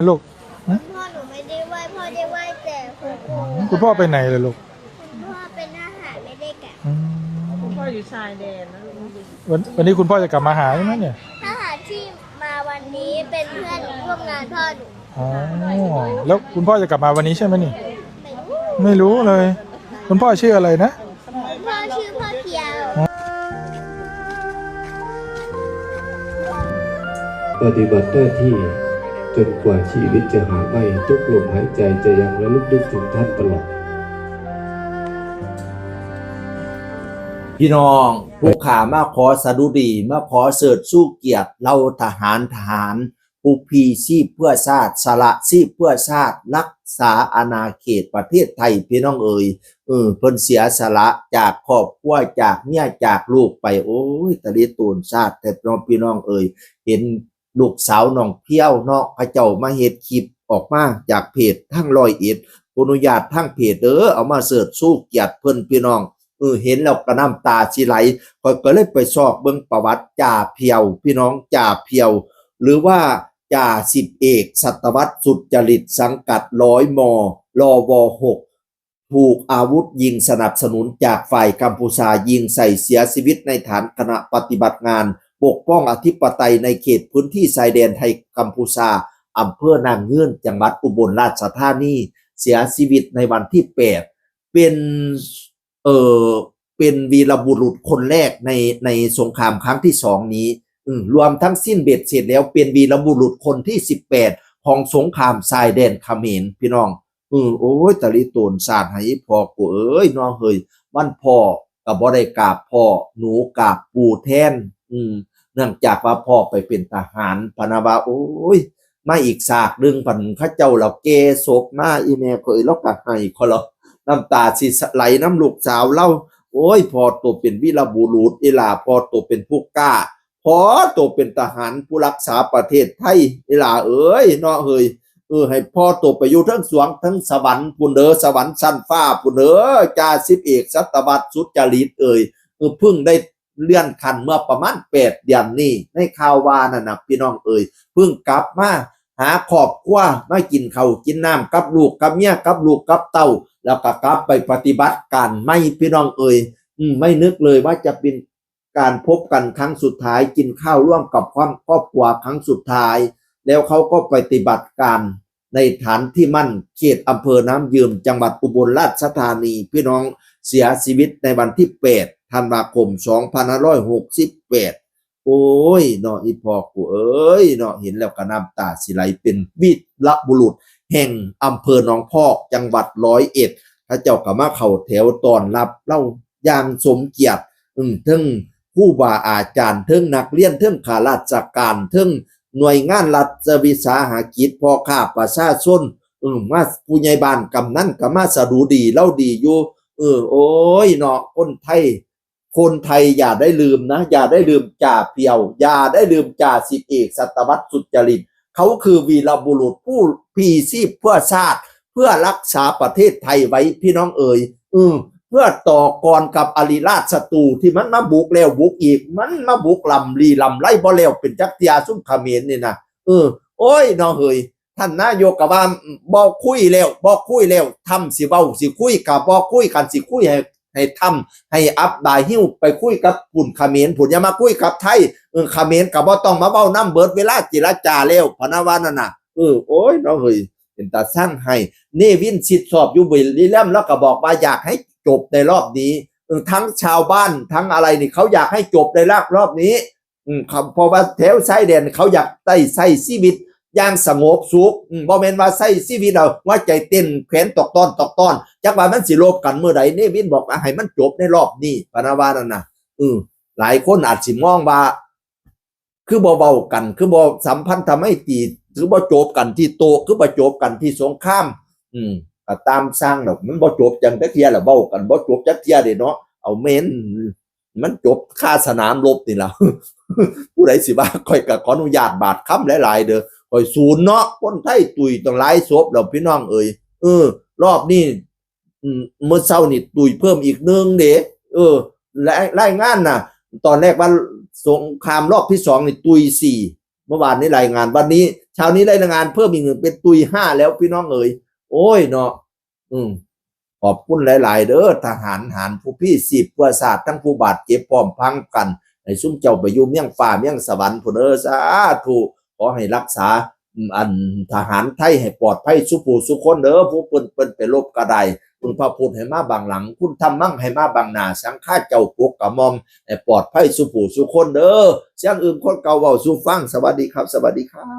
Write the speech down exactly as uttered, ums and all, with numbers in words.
ลูก คุณพ่อหนูไม่ได้ไหว้ พ่อได้ไหว้แต่คุณครู คุณพ่อไปไหนล่ะลูก คุณพ่อเป็นทหารไม่ได้กลับ อืม คุณพ่ออยู่ชายแดนนะลูก วัน วันนี้คุณพ่อจะกลับมาหาใช่ไหมเนี่ย ทหารที่มาวันนี้เป็นเพื่อนร่วมงานพ่อหนู อ๋อ แล้วคุณพ่อจะกลับมาวันนี้ใช่ไหมนี่ ไม่รู้ ไม่รู้เลย คุณพ่อชื่ออะไรนะ พ่อชื่อพ่อเพียว ปฏิบัติหน้าที่จนกว่าชีวิตจะหาไม่ ทุกลมหายใจจะยังระลึกนึกถึงท่านตลอด พี่น้อง ผู้ข้ามาขอสดุดี มาขอเสิดสู้เกียรติเหล่าทหาร ทหาร ผู้พีชีพเพื่อชาติ สละชีพเพื่อชาติ รักษาอาณาเขตประเทศไทย พี่น้องเอ๋ย เออ เพิ่นเสียสละจากครอบครัว จากเมีย จากลูกไป โอ้ย ตะลิโตนชาติแท้เนาะ พี่น้องเอ๋ย เห็นลูกสาวน้องเพียวเนาะ เขาเจ้ามาเฮ็ดคลิปออกมาจากเพจทางร้อยเอ็ด ขออนุญาตทางเพจเด้อ เอามาเสิดสู้เกียรติเพิ่น พี่น้อง เออ เห็นแล้วก็น้ำตาสิไหล ข้อยก็เลยไปซอกเบิ่งประวัติจ่าเพียว พี่น้อง จ่าเพียว หรือว่าจ่าสิบเอกสัตวรรษสุจริต สังกัดร้อยม รว หก ถูกอาวุธยิงสนับสนุนจากฝ่ายกัมพูชา ยิงใส่เสียชีวิตในฐานคณะปฏิบัติงาน ปกป้องอธิปไตยในเขตพื้นที่ชายแดนไทยกัมพูชา อำเภอนางเงื้อน จังหวัดอุบลราชธานี เสียชีวิตในวันที่แปด เป็น เอ่อ เป็นวีรบุรุษคนแรกใน ในสงครามครั้งที่สองนี้ อืม รวมทั้งสิ้นเบ็ดเสร็จแล้วเป็นวีรบุรุษคนที่สิบแปด ของสงครามชายแดนเขมร พี่น้อง อืม โอ้ย ตะลิโตนสาดให้พ่อกูเอ้ย น้องเฮ้ย วันพ่อก็บ่ได้กราบพ่อ หนูกราบปู่แทน อืม เนื่องจากว่าพ่อไปเป็นทหาร พะนะว่า โอ้ย มาอีกฉากหนึ่ง พันเขาเจ้าเราแก่ศพมา อีแม่ก็เอ้ย เราก็ให้ขอเรา น้ำตาสิไหลน้ำลูกสาวเรา โอ้ย พ่อตัวเป็นวีรบุรุษ อีหล่า พ่อตัวเป็นผู้กล้า พ่อตัวเป็นทหารผู้รักษาประเทศไทย อีหล่าเอ้ย เนาะเฮ้ย เออ ให้พ่อตัวไปอยู่เทิงสวงเทิงสวรรค์พุ้นเด้อ สวรรค์ชั้นฟ้าพุ้นเด้อ จ่าสิบเอกสัตวรรษสุจริตเอ้ย เออ เพิ่งได้เลื่อนขั้นเมื่อประมาณแปดเดือนนี้ ในข่าวว่านั่นนะ พี่น้องเอ้ย เพิ่งกลับมาหาครอบครัว มากินข้าวกินน้ำกับลูกกับเมีย กับลูกกับเต้า แล้วก็กลับไปปฏิบัติการใหม่ พี่น้องเอ้ย อืม ไม่นึกเลยว่าจะเป็นการพบกันครั้งสุดท้าย กินข้าวร่วมกับครอบ ครอบครัวครั้งสุดท้าย แล้วเขาก็ปฏิบัติการในฐานที่มั่น เขตอำเภอน้ำยืม จังหวัดอุบลราชธานี พี่น้อง เสียชีวิตในวันที่แปดธันวาคมสองพันห้าร้อยหกสิบแปด โอ้ย เนาะ อีพ่อกูเอ้ย เนาะ เห็นแล้วก็น้ำตาสิไหล เป็นวีรบุรุษแห่งอำเภอหนองพอก จังหวัดร้อยเอ็ด เขาเจ้าก็มาเข้าแถวต้อนรับเราอย่างสมเกียรติ อืม เทิงครูบาอาจารย์ เทิงนักเรียน เทิงข้าราชการ เทิงหน่วยงานรัฐวิสาหกิจ พ่อค้าประชาชน อืม มาผู้ใหญ่บ้านกำนันก็มาสะดุดีเราดีอยู่ เออ โอ้ย เนาะ คนไทย คนไทยอย่าได้ลืมนะ อย่าได้ลืมจ่าเพียว อย่าได้ลืมจ่าสิบเอกสัตวรรษสุจริต เขาคือวีรบุรุษผู้พีชีพเพื่อชาติ เพื่อรักษาประเทศไทยไว้ พี่น้องเอ๋ย อืม เพื่อต่อกรกับอริราชศัตรูที่มันมาบุกแล้วบุกอีก มันมาบุกลำลีลำไรบ่แล้วเป็นจักเทื่อ ซุมเขมรนี่นะ เออ โอ้ย เนาะเฮ้ย ท่านนายกก็ว่าบ่คุยแล้ว บ่คุยแล้ว ทำสิเว้าสิคุยก็บ่คุยกัน สิคุยให้ ให้ทำให้อัพบายหิ้วไปคุยกับพุ่นเขมร พุ่นอย่ามาคุยกับไทย เออ เขมรก็บ่ต้องมาเว้านำ เบิดเวลาเจรจาแล้ว พะนะว่านั่นน่ะ เออ โอ้ย เนาะเฮ้ย เป็นตาซังให้ เนวินชิดชอบอยู่บุรีรัมย์ แล้วก็บอกว่าอยากให้จบในรอบนี้ เออ ทั้งชาวบ้านทั้งอะไรนี่ เขาอยากให้จบในรอบ รอบนี้ อืม ครับ เพราะว่าแถวชายแดนเขาอยากได้ใช้ชีวิตอย่างสงบสุข อืม บ่แม่นว่าใช้ชีวิตเอาหัวใจเต้นแขนตอกต้อนตอกต้อน จักว่ามันสิรบกันเมื่อใด เนวินบอกว่าให้มันจบในรอบนี้ พะนะว่านั่นน่ะ อืม หลายคนอาจสิมองว่า คือบ่เว้ากัน คือบ่สัมพันธไมตรี คือบ่จบกันที่โต๊ะ คือบ่จบกันที่สงคราม อืม ก็ตามสร้างดอก มันบ่จบจังจักเทื่อล่ะ เว้ากันบ่จบจักเทื่อเด้เนาะ เอาแม่น มันจบคาสนามรบนี่ล่ะ ผู้ใดสิว่า ข้อยก็ขออนุญาตบาดคำหลายๆ เด้อ ข้อยสูญเนาะ คนไทยตุยตั้งหลายศพแล้วพี่น้องเอ๋ย เออ รอบนี้ อืม มื้อเช้านี่ตุยเพิ่มอีกหนึ่งเด้ เออ และรายงานน่ะ ตอนแรกว่าสงครามรอบที่สองนี่ตุยสี่ เมื่อวานนี้รายงาน วันนี้ คราวนี้ได้แรงงานเพิ่มอีกหนึ่งเป็นตุยห้าแล้วพี่น้องเอ๋ย โอ้ยเนาะ อืม ขอบคุณหลายๆ เด้อ ทหารหารผู้พลีชีพเพื่อชาติ ทั้งผู้บาดเจ็บพร้อมพรังกัน ให้ซุมเจ้าไปอยู่เมืองฟ้าเมืองสวรรค์พุ้นเด้อ สาธุ ขอให้รักษา อืม อันทหารไทยให้ปลอดภัยสู่ผู้สู่คนเด้อ ผู้เปิ้น เปิ้นไปรบก็ได้ คุณพระพุทธให้มาบังหลัง คุณธรรมังให้มาบังหน้า สังฆาเจ้าปกกระหม่อม ให้ปลอดภัยสู่ผู้สู่คนเด้อ เสียงอื่นคนเก่าเว้าสู่ฟัง สวัสดีครับ สวัสดีครับ